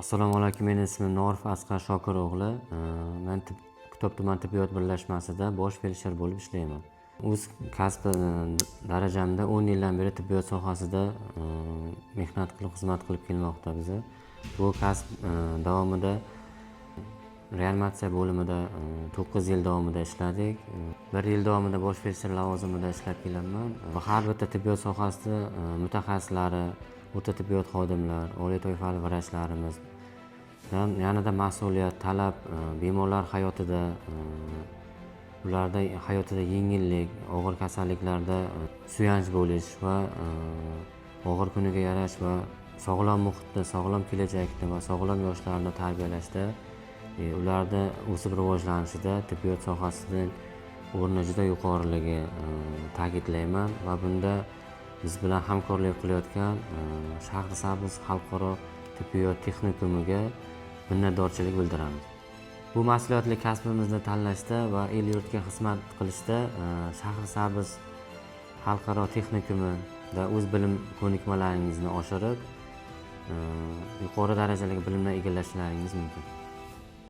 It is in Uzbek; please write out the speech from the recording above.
Assalomu alaykum, meni ismim Norov Asqar Shokir o'g'li. Men Kitob tuman tibbiyot birlashmasida bosh feldsher bo'lib ishlayman. O'z kasb darajamda 10 yildan beri tibbiyot sohasida mehnat qilib, xizmat qilib kelmoqda biza. Bu kasb davomida reanimatsiya bo'limida 9 yil davomida ishladik. Bir yil davomida bosh feldsher lavozimida ishlab kelaman. Va har bitta tibbiyot sohasida mutaxassislari, o'rta tibbiyot xodimlar, oliy toifali vrachlarimiz yanada mas'uliyat talab, bemorlar hayotida, ularda hayotida yengillik, og'ir kasalliklarda suyanch bo'lish va og'ir kuniga yarash va sog'lom muhitda, sog'lom kelajakni va sog'lom yoshlarni tarbiyalashda, ularni o'sib rivojlanishida tibbiyot sohasini o'rni juda yuqoriligi ta'kidlayman va bunda biz bilan hamkorlik qilayotgan Shahrisabz xalqaro tibbiyot texnikumiga minnatdorchilik bildiramiz. Bu mas'uliyatli kasbimizni tanlashda va el yurtga xizmat qilishda Shahrisabz xalqaro texnikumida o'z bilim ko'nikmalaringizni oshirib, yuqori darajadagi bilimlar egallashlaringiz mumkin.